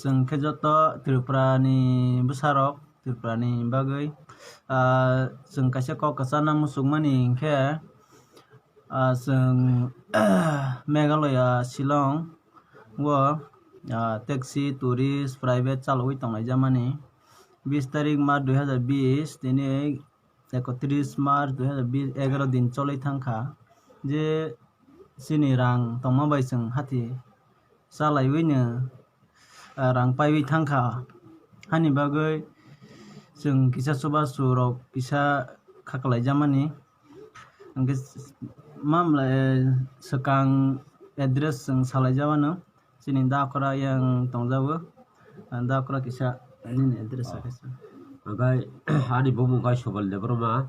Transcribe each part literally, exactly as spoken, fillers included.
Chwng khe joto Tripura ni bwsarok, Tripura ni bagwi, ah, chwng kaisa kok kwchana muchungmani hinkhe, ah, chwng Meghalaya Shillong o, ah, taxi, tourist, private chalogwi tonglaijamani. Bis tarik March dui hazar bis tini ekotris March dui hazar bis, egaro din cholwi thangkha, je chini rang tongma bai chwng hati chalaiwino, ah, rang paiwi thangkha. Hani bagwi chwng kisa chubachu rok kisa khaklaijamani. Hwnkhe s-, mamla, eh, swkang address chwng salaijabano. Chini dakora yang tongjago. Ah, dakora kisa nini address Oh. Kaisa. Hwnkhe ani bumung khe Subal Debbarma,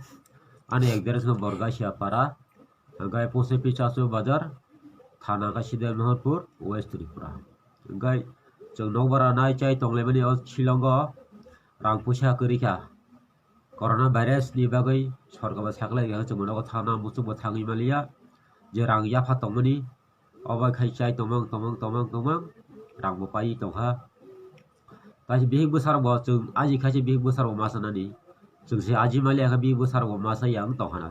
ani address khe Borgasia Para, hwnkhe Post Office Chasu Bazar, thana khe Side Mehorpur, West Tripura. Hwnkhe chwng nokbar nai chai tonglaimani o Shillong o rang puisa kwrwi kha. Corona virus ni bagwi sorkar bai sakhlai ya, chwng nogo thangna muchungbo thangwi maliya, je rang yapha tongmani, obo khai chai tongmang, tongmang, tongmang, tongmang, rangbo paiwi tongkha. Kaisa bihik bwsarokbo chwng aji khaisa bihik bwsarokbo ma sanani, chwng se aji maliya khe bihik bwsarokbo ma saya wng tongkhana,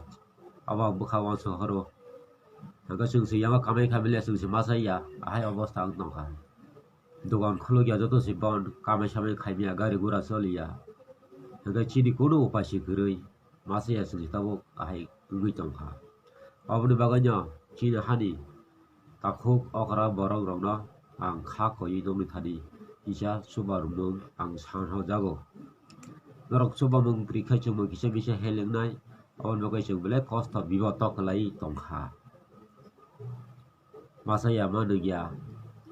obo ang bwkha uansuk horo. Hwnkhe chwng se yama kamai khamiliya chwng se ma saya, ahai obostha wng tongkha. Dogan khulukya joto se bon, kamai samai khaimya, gari gura choliya. Hwnkhe chini kunu upai se kwrwi, ma saya chwng se tabuk ahai wngwi tongkha. Oboni bagwino chini hani takhuk okra borok rokno ang kha koiwi nongni thani kisa chuba rwmung ang san hojago. Norok chuba mung kwrwi khai chwngbo kisa misa helengnai, oboni bagwi chwng belai kosto biboto kwlaiwi tongkha. Masa ya ma nungya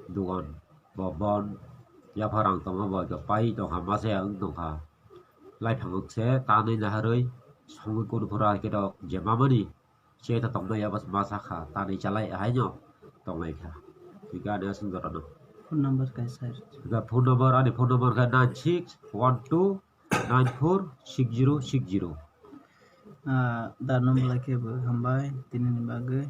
dogan bo bon yapharang tongma bo pai tongkha, masa ya wng tongkha. Laiphang wng se tanwi naharwi songwi kunu phuru hai khe rok je mamani se ta tongma ya bas masa kha tanwi chalai haino tonglai kha. Hingke ani aswk jora no. Phone number kaisa. Hingke phone number, ani phone number khe nine six one two nine four six zero six zero. Ah, dar number lai khe bo hambai tini ni bagwi.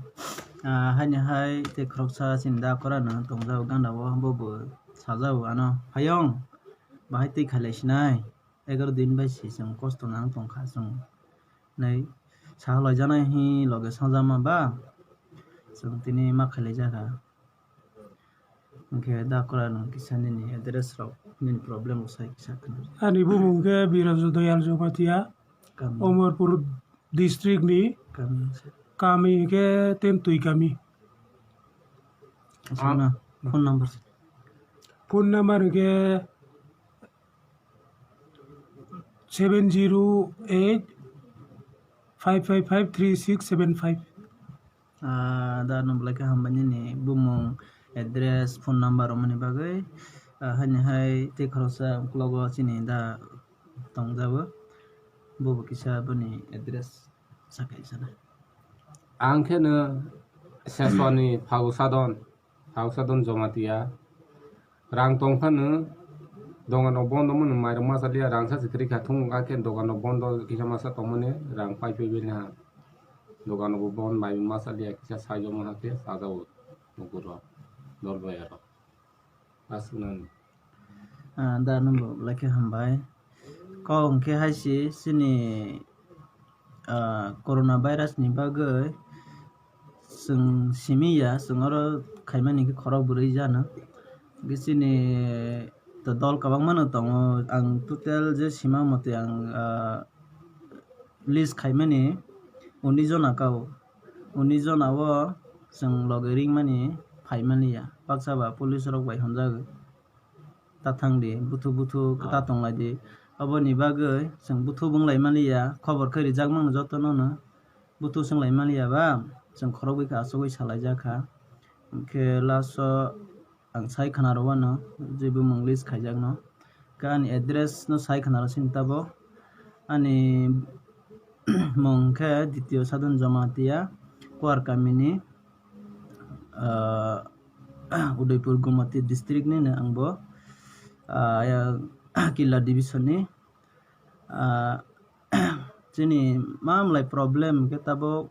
Ah, haini hai tei khoroksa chini da kora no tongjago gana o, bo bo sajao ano, "Hayung, bahai twi khailai sinai, egaroh din bai se chwng kosto nang tongkha chwng." Nai sahalai janai hi loge sajama ba chwng tini ma khailai jakha. Hwnkhe da kora nwng kisa nini address rok, nini problem rok sai kisa khna. Ani bumung khe Biraj Doyal Jamatia, Kami. Omorpur district ni kami. Kami hwnkhe Tentwi kami. Aswkna phone number. Phone number hwnkhe seven zero eight five five five three six seven five. Ah, da no belai khe hambai nini bumung, address, phone number romani bagwi. Ah, haini hai tei khoroksa uklogo chini da tongjago. Bobo kisa boni address sakai sana. Ang khe no Seswani Phagu Sadon. Hausa don Jamatia. Rang tong phano dogan rok bondo mano, mairok masa liya, rang sa se kwrwi kha, thung wngkha khe dogan rok bondo kisa masa tongmani rang pai pai bini ha. Dogan rok bo bon bai masa liya, kisa sai joma ha khe sajao nukur rok, dol baya rok. Aswk nani. Ah, da no bo belai khe hambai. Kok hwnkhe hai se chini, ah, corona virus ni bagwi chwng simi ya, chwng oro khaimani khe khorok bwrwi jano. Hwnkhe chini to dol kwbangma no tongo, ang total je sima motwi ang, ah, list khaimani unis jona kao. Unis jona o chwng logi ringmani phaimani ya, baksa ba police rok bai hwnjagwi. Ta thang di, buthu buthu kwta tong lai di. Aboni bagwi chwng buthu bo wng lai mani ya, khobor khe rijak mano joto no no. Buthu swng lai mani ya ba, chwng khorok bai khe achugwi sa lai jak kha. Hwnkhe last o ang sai khna rw ano, je bumung list khaijak no. Khe ani address no sai khna rw sini tabuk. Ani mung khe Dityo Sadhan Jamatia, Kuar kamini, ah, Udaipur Gomati district ni no ang bo, ah, ya, Killa division ni, ah, chini mamlai problem khe tabuk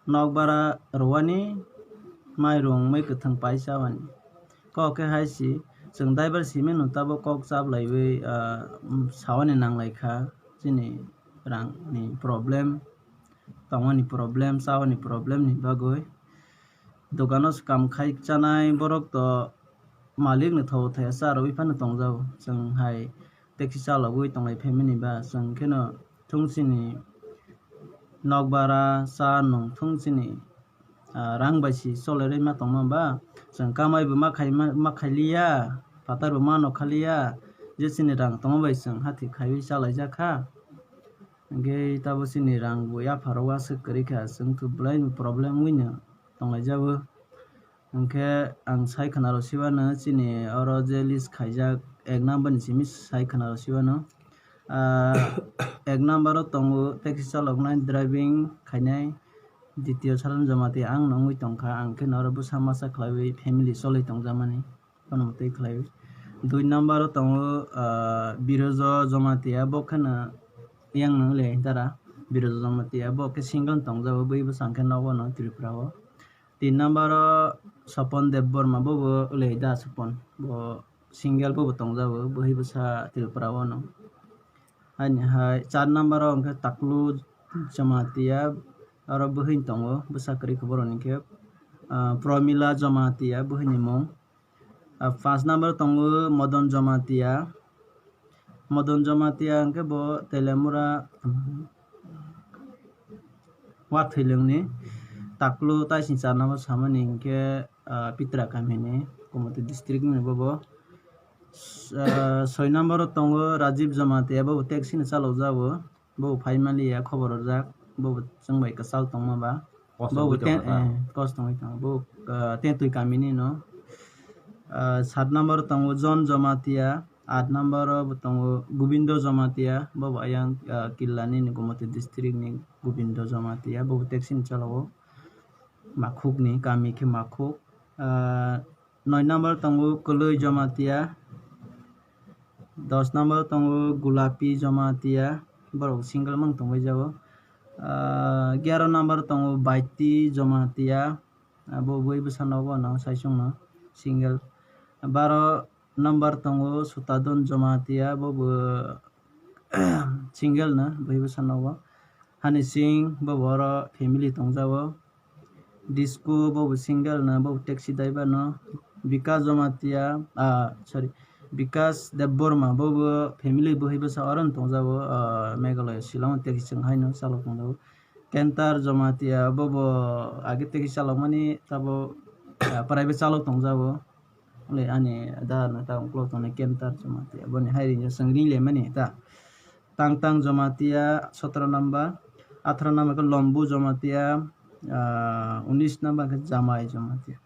nokbara rwani, mairung mui kwthwng paisa wani. Kok khe hai si, Chwng driver simi no tabuk kok chaplaiwi, ah, sawani nanglai kha chini rang ni problem, tongmani problem, chawani problem ni bagwi. Dogano swkam khai chanai borok to malik ni thogo thaya cha rwui phano tongjago. Chwng hai taxi chalogwi tonglai phaimani ba chwng kheno thung chini nok bara cha nung thung chini, ah, rang bai si cholai rwima tongma ba chwng kamai bo ma khai ma, ma khailiya, phatar bo ma nokhaliya, je chini rang tongma bai chwng hati khaiwi chalaijak kha. Hwnkhe tabo chini rang bo yapharo waswk kwrwi kha, chwng to belai problem wngwi no tonglaijago. Hwnkhe ang sai khwnaro sibano chini oro je list khaijak ek number ni simi sai khwnaro sibano. Ah, ek number o tongo taxi chaloknai, driving khainai, Ditya Saran Jamatia ang no wngwi tongkha, ang khe no oro bwsa masa khlaiwi family cholwi tongjakmani. Kono mwtwi khlaiwi. Dui number o tongo, ah, Birojo Jamatia, bo kheno yang no le dara. Birojo Jamatia bo khe single tongjago, bui bwsa hwnkhe nogo no Tripura o. Tin number o Sopon Debbarma, bo bo le da Sopon, bo single bo bo tongjago, bui bwsa Tripura o no. Haini hai char number o hwnkhe Taklu Jamatia, oro bwhwi tongo, bwsa kwrwi khe borokni khe, ah, Promila Jamatia bwhwini mung. Ah, paanch number tongo Modon Jamatia. Modon Jamatia hwnkhe bo Telemura, Wathwilwngni Taklu taising char number samani hwnkhe, ah, Pitra kamini, Gomoti district ni bobo. S-, ah, soi number o tongo Rajiv Jamatia, bobo taxi ni chalokjago. Bo phaimaliya khobor rwjak, bo chwng bai kwchal tongma ba. Kosto bo wngwi tongkha ta. Eh, kosto wngwi tongo. Bo, ah, Tentwi kamini no. Ah, sat number tongo John Jamatia, aat number o bo tongo Gobindo Jamatia, bo bo ayang, ah, Killani ni Gomoti district ni Gobindo Jamatia, bo bo taxi ni chalao. Makhuk ni kami khe Makhuk. Ah, Noi number tongo Kwlwi Jamatia, dos number tongo Gulapi Jamatia, borok single mang tongbai jago. Ah, gyaro number tongo Baiti Jamatia, abo bui bwsa nogo no, saisung no, single. Baro number tongo Sutadon Jamatia, bo bo single no, bui bwsa nogo. Hani Singh, bo bo oro family tongjago. Disco, bo bo single no, bo bo taxi driver no. Bikas Jamatia, ah, sorry, Bikas Debbarma, bo bo family bwhwi bwsa oro no tongjago, ah, Meghalaya Shillong taxi chwng haino chalok tongjago. Kentar Jamatia, bo bo age taxi chalokmani tabo, ah, private chalok tongjago. Le ani da na ta uklok tongnai Kentar Jamatia, boni hai ring chwng ring lemani ta. Tang Tang Jamatia, sotoro number, atharo number khe Lombu Jamatia, ah, unis number khe Jamai Jamatia.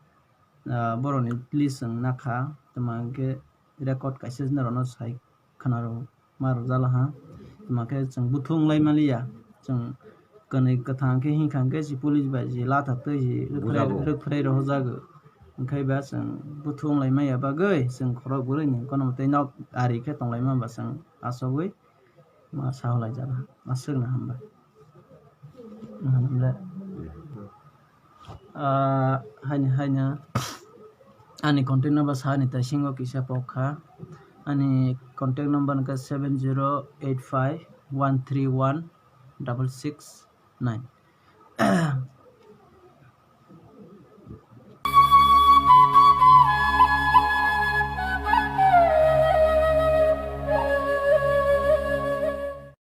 Ah, borokni list chwng nakha, tamo hwnkhe record kaisa norokno sai khwnaro ma rwjala ha. Tamo khe chwng buthung lai maliya, chwng kwnwi kwthang khe hinkha hwnkhe si police bai si latha twi si rwkphrwi, bujabo, rwkphrwi rohorjago. Hwnkhe ba chwng buthung lai maya bagwi chwng khorok bwrwini kono tei nok ari khe tonglaima ba chwng achugwi ma saholaijak aswkno hambai. Hambai. Ah, haini, haini ani contact number sani taisingo kisa pok kha. Ani contact number wngkha seven zero eight five one three one double six nine.